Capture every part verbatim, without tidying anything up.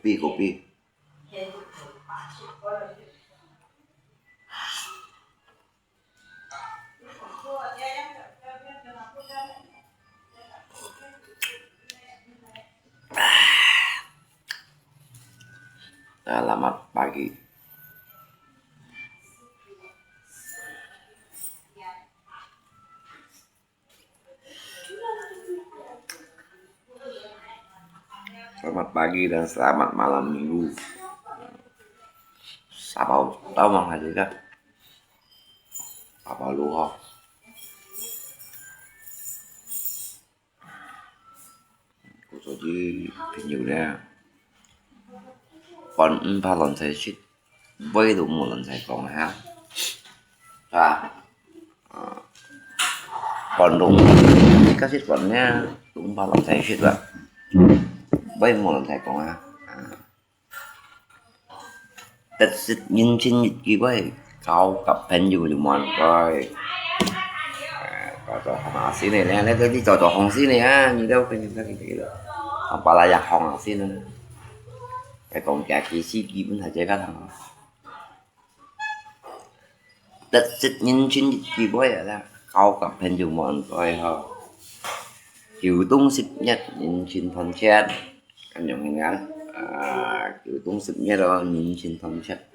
比个比。Selamat pagi. Selamat pagi dan selamat malam minggu. Sapa tau mang haja kah? Sapa luha? Có số chứ phim nhiều nè. Còn ưm pha lòn xài shit. Với đủ một lòn xài còn hả? Hả? Còn đúng. Các shit còn nha. Đúng pha lòn xài shit vậy. Với một lòn xài còn hả? À. Tết Tết nhân sinh nhật ký với. Kau cặp phim nhiều nhiều món coi. À, có cho họ xin này nè. Lấy cái đi cho cho họ xin này ha. Như đâu cái như cái gì đó. Không phải là giặc họ xin nữa. Cái con kia ký sĩ ký vẫn là chơi các thằng. Tết Tết nhân sinh nhật ký với là. Kau cặp phim nhiều món coi ha. Chiều Tùng Sip Nhật nhân sinh thân chết. Anh Dũng Hiền Ngắn. À, Chiều Tùng Sip Nhật đó nhân sinh thân chết.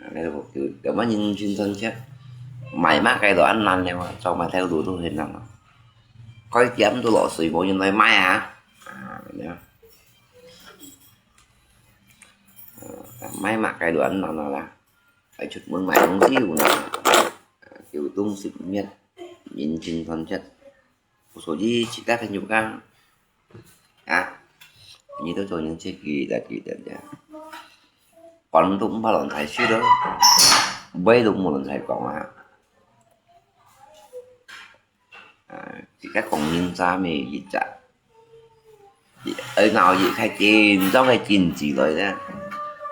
À, đây là một kiểu, kiểu mà nhân sinh thân chết. Mày mắc cái đó ăn năn này mà, cho mày theo đuổi tôi Hiền Ngắn. Coi kiếm tôi lọ xùi bố nhân nói mai hả? À, nhớ. À, mày mắc cái đó ăn năn là. Phải chút muốn mày không tiêu nè. À, Chiều Tùng Sip Nhật. Nhân sinh thân chết. Có số gì chỉ ta phải nhục ăn. À, như tôi cho những chiếc kỳ đã kỳ đẹp nha. Còn tôi cũng bao lần thấy suy đó. Bây tôi một lần thấy còn à. À, chỉ các con nhìn xa mì gì chả. Ở nào gì khai chín, trong khai chín gì rồi đó.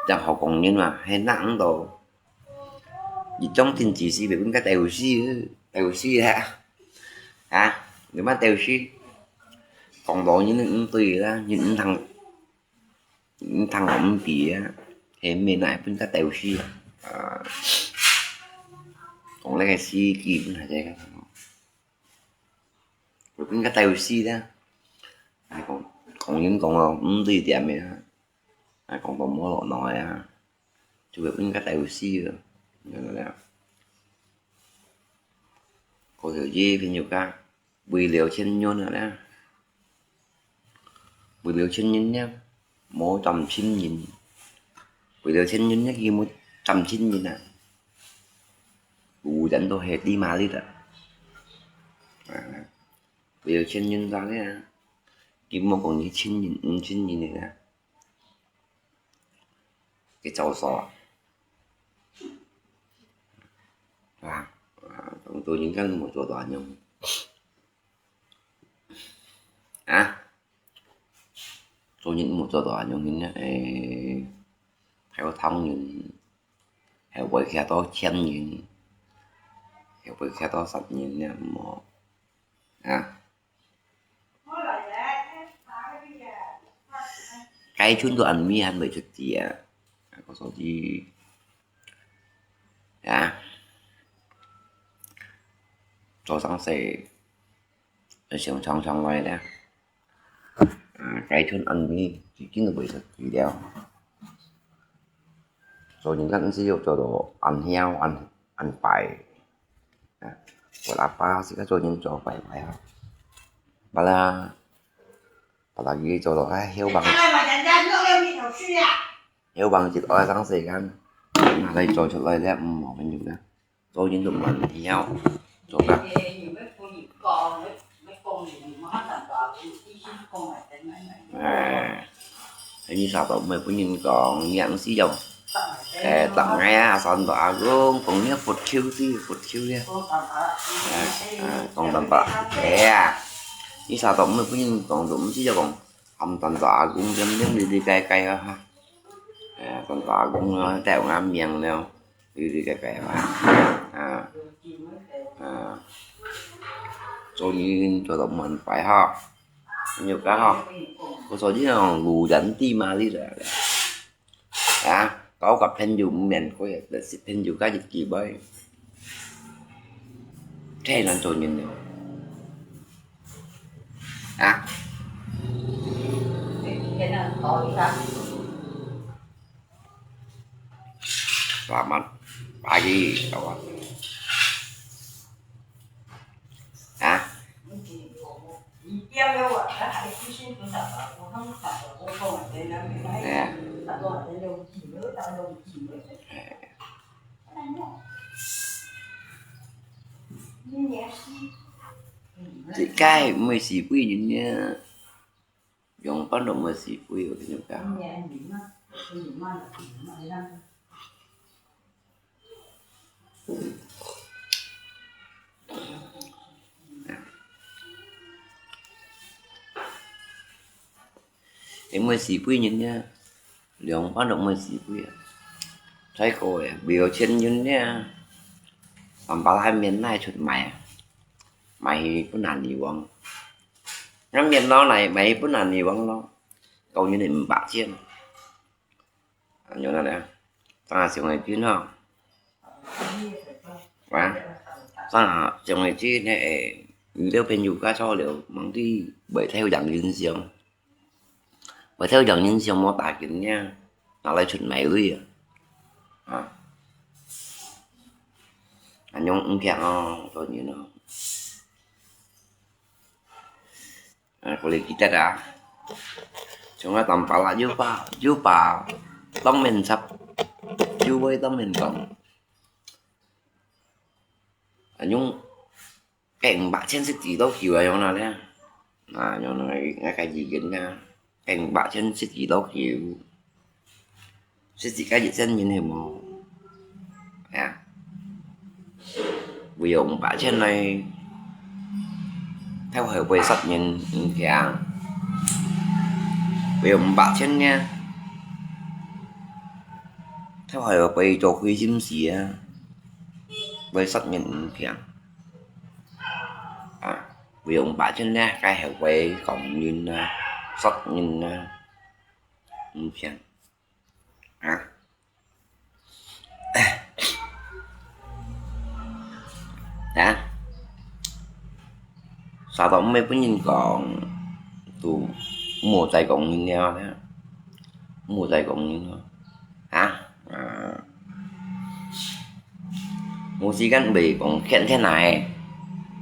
Chẳng họ còn nhìn mà hay nặng đâu. Yi trong tin chỉ si về cũng cái tiêu si, tiêu si hả? Hả? Người mà tiêu si. Còn đó những những tùy đó, những thằng những thằng ống bìa, thì mình lại cũng cái tiêu si. À, còn lấy cái si kì cũng là cái cũng cái tiêu si đó. Ai còn còn những còn là cũng tùy tiệm vậy đó. Ai còn còn mua lọ nói à. Chủ yếu những cái tiêu si rồi. Nên là có thể gì thì nhiều cái vì liều trên nhôn nữa nè. Vì liều trên nhôn nhá. Mô trăm chín nhìn. Vì liều trên nhôn nhá khi mô trăm chín nhìn à. Ủ dẫn đồ hệt đi mà đi đó. À, vì liều trên nhôn ra đấy à. Khi mô còn như chín nhìn, chín nhìn này nè. Cái châu so. À, à, chúng tôi những cái một chỗ đó nhung. À, tôi những một chỗ đó nhung những nhá. Ê, theo thông những, theo với kia đó千những, theo với kia đó sắp những nhá, mà. À. Cái chuyến tôi ăn mi ăn bảy chục tỷ à. Có số gì? À. Cho sáng sớm. Ở trường trong trong ngoài đó. À, cái chuyến ăn mi chỉ chính là bảy chục tỷ đeo. Cho những cái ăn xí dụ cho đồ ăn heo, ăn ăn phải. À, của lá pa xí các cho những cho phải phải ha. Bà là bà là gì cho đồ cái heo bằng heo bằng chỉ ở sáng sớm kan. Mà đây cho cho lại lẹ mà mình được đó. Cho những đồ mà heo. Cho các À, ini satu mê pun nhìn còn nhãn xí dòng. Ê, tặng ngay á, son tỏ a gông, còn nhớ phụt chiêu tí, phụt chiêu đi. À, à, còn tặng tỏ. Ê, à. Ini satu mê pun nhìn còn đúng xí dòng còn. Ông tặng tỏ a gông, liêm liêm đi đi cay cay ha. À, tặng tỏ a gông, nó tẹo ngắm miệng nèo. Đi đi cái cái mà. À. À. Cho nhìn cho tao mình phải ha. Nhiều cái ha. 所以講，路人地嘛，你知啊？啊，交个朋友毋免貴，但是朋友个日子會，太難做人了。啊？Selamat pagi, kawan. Hah? Ya. Cik Kai mesti pergi dunia. Yang pandok mesti pergi dunia.因為四百人呢，兩百六十四百啊。再過啊，無錢人呢，三百塊面來出賣啊，賣去分人利用。那面拿來賣去分人利用咯，夠人五百千。 啊，有哪呢？上下上下轉吼。啊，上下上下轉呢，誒，你兜朋友介紹了，望佢會透贏人相，會透贏人相無打緊呢，拿來出賣鐳啊。啊，恁樣毋強哦，做人哦。 啊，過來記得啊。像啊，當巴拉又巴，又巴，當面插，又會當面講。啊，用該五百千實際到手啊，用哪呢？啊，用哪个，該个意見啊，該五百千實際到手。 實際个一千人係無？啊，會用五百千來，透害會殺人毋強。會用五百千呢，透害會做虧心事啊，會殺人毋強。啊，會用五百千呢，該係會講人啊，殺人啊，毋強。 啊？啊？啥都毋會分人講，都莫再講人了呢，莫再講人了。啊？啊。 無時間會講欠欠哪个，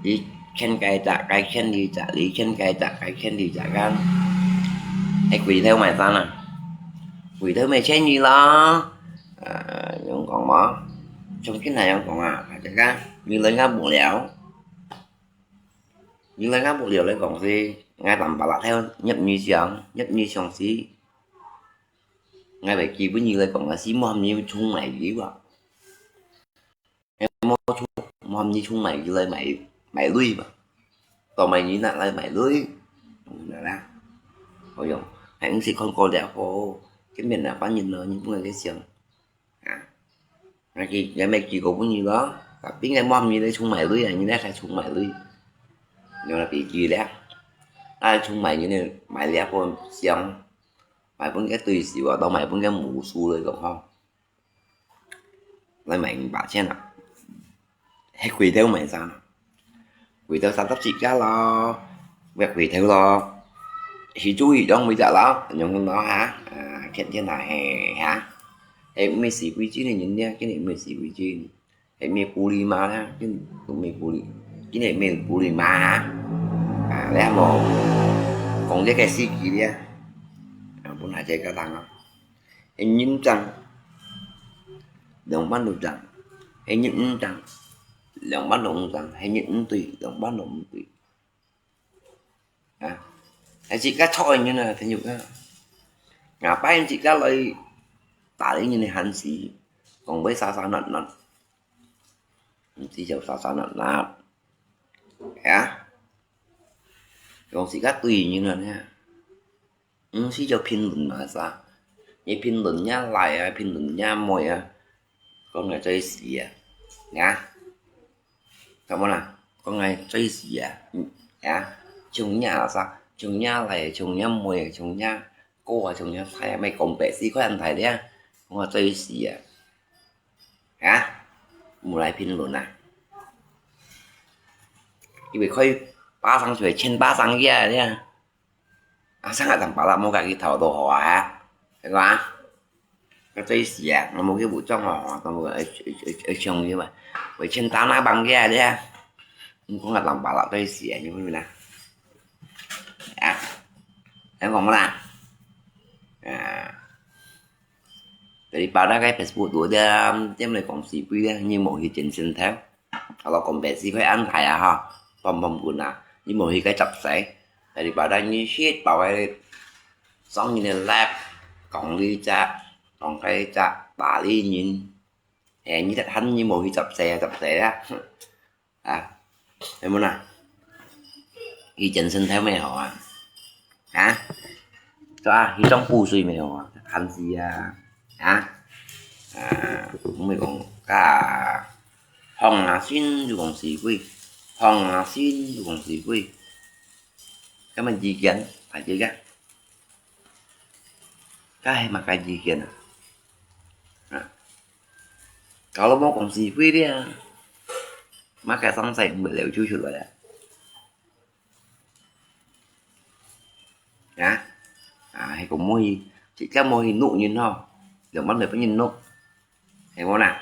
你欠該隻，該欠你隻，你欠該隻，該欠你隻个。係歸頭買衫啊？歸頭買錢你咯。啊，用講無？從今來用講啊，大家，你來𠊎無聊。你來𠊎無聊來講係，𠊎當巴拉頭，入你想，入你想係。 𠊎會基本上來講啊，係無喊你衝買油啊。無衝，無喊你衝買油來買，買鐳嘛。到買油拿來買鐳，嗯，啦。好用，還毋係看過了吼，根本啊，反正咯，你不能去想啊。那佢也沒幾個問題咯，啊，並且無喊你來衝買鐳啊，你那才衝買鐳，你那比較了，那衝買油呢，買了不香。 買分个對手啊，到買分个無輸來講吼，來買五百千啊，係歸頭買衫啊，歸頭三十七加咯，會歸頭咯，係注意用每隻咯，用咯哈，啊，天天啊，係哈，係毋係四百斤个人呢，今日毋係四百斤。 係咩布里馬啦，今日都咩布里，今日咩布里馬哈？啊，你有無？講這个司機咧，啊，本來這个人啊，係認真，兩萬六張，係認真，兩萬六張，係認真對，兩萬六對。 啊，還係自家錯个人啊，朋友啊。啊，擺自家來打理人个閒事，講會沙沙鬧鬧，毋知就沙沙鬧鬧。啊，講自家對人啊呢，毋知就評論啊啥，你評論人家倈啊，評論人家妹啊，講个最死啊，啊。 Kamu lah, kau ngai cai sia, ya, cungnya sa, 像若倈，像若妹，像若哥啊，像若姘啊，乜講白死，看恁大咧，講啊最死啊！啊？無來評論啊？因為開巴掌出來，千巴掌个咧。啊，生啊，當巴拉莫家己頭都好啊，係吧？該最死啊，我無去武裝哦，我無愛愛愛愛衝去嘛，我千打那幫个咧。你講啊，當巴拉最死啊，你問啦？啊，你講啦？啊，這裡包大概Facebook多點，點來講是非咧，你無去精神頭。 Kalau kompetisi kau antai ah ha, pom-pom guna. Ni mau hikai chapsai. Daripada ni shit, bawai song ni lap, kong li cha, kong kai cha, bali nyin. Eh, ni tak han ni mau hi chapsai, chapsai ah. Ah, em mana? Hi Jensen thai mai ho ah. Ha? Cho a, hi trong pu sui mai ho ah. Han si ah. Ha? À, không biết còn cả hong à xin dù còn xì quy. Hong à xin dù còn xì quy. Cái mà gì kiện, phải chứ cái. Cái mà cái gì kiện à? À. Kalau mau còn xì quy đi à. Mà cái xong sai không biết leo chú chú rồi à. Hả? À, hay cũng mua gì? Chị chắc mua gì nụ nhìn ho. Đừng bắt được cái nhìn nụ. Hay mua nè.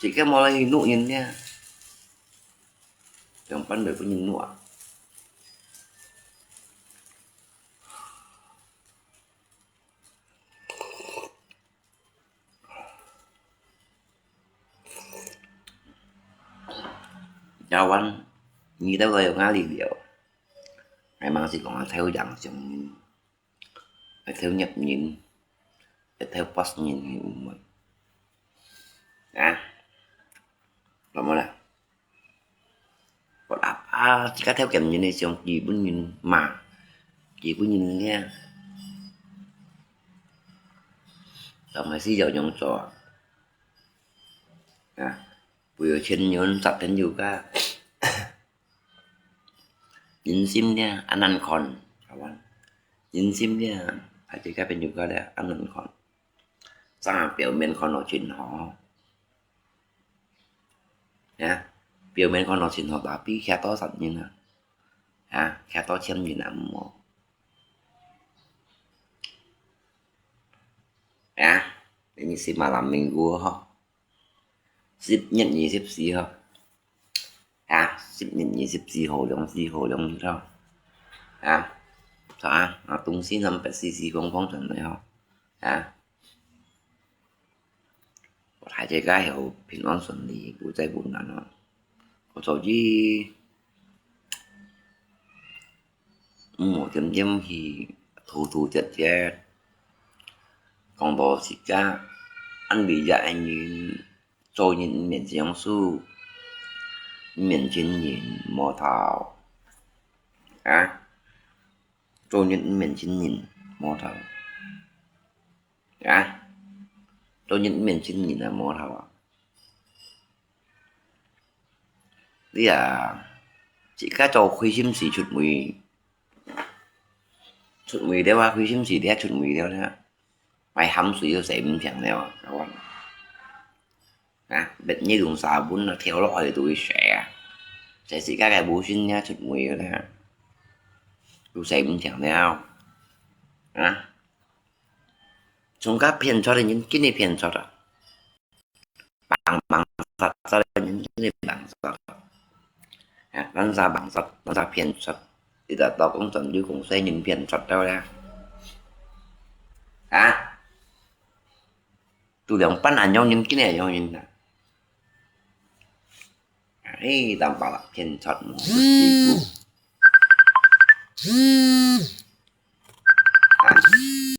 Chị chắc mua là gì nụ nhìn nha. Đừng bắt được cái nhìn nụ à. Yawan, ngi tau kayo ngali liao. Memang si kong a theo yang siang nin. A theo nyap nin. A theo pas nin ngi umai. Ah. Lama lah. Buat apa? Jika theo kem nin siang ki pun nin ma. Ki pun nin nia. Tao mai si yau nyong cho. Ah. 會有錢人，十天有假。人心呢，恁難看，係嘛？人心呢，啊，這个朋友个咧，恁難看。正表面看到真好，啊，表面看到真好，tapi徛到實人啊，啊，徛到千人啊，毋好。啊，你是malam minggu吼。 十月二十四號。啊，十月二十四號，兩四號，兩日號。啊，啥啊？啊，東西南北四四方方轉來吼。啊，大家个有平安順利，無再困難哦。我早知 毋好點點去偷偷摸摸。講到自家，恁偉大个人，做人毋免這樣輸，毋免真人無頭。啊？做人毋免真人無頭。啊？做人毋免真人啊無頭啊。 你啊，自家做虧心事出門，出門了啊，虧心事了出門了呢，買鹹水都洗毋淨了啊，kawan。啊，別日用沙本啊，跳落去都會洗啊，洗自家个無心了出門了呢，都洗毋淨了。啊，從家騙出个人，今日騙出啊。 bangsa，bangsa，真係bangsa。啊，bangsa，bangsa，bangsa騙出。你就到講真，你講細人騙出到咧。啊？都兩班恁樣人，今日恁樣人啊。哎，當巴拉騙出，無事故。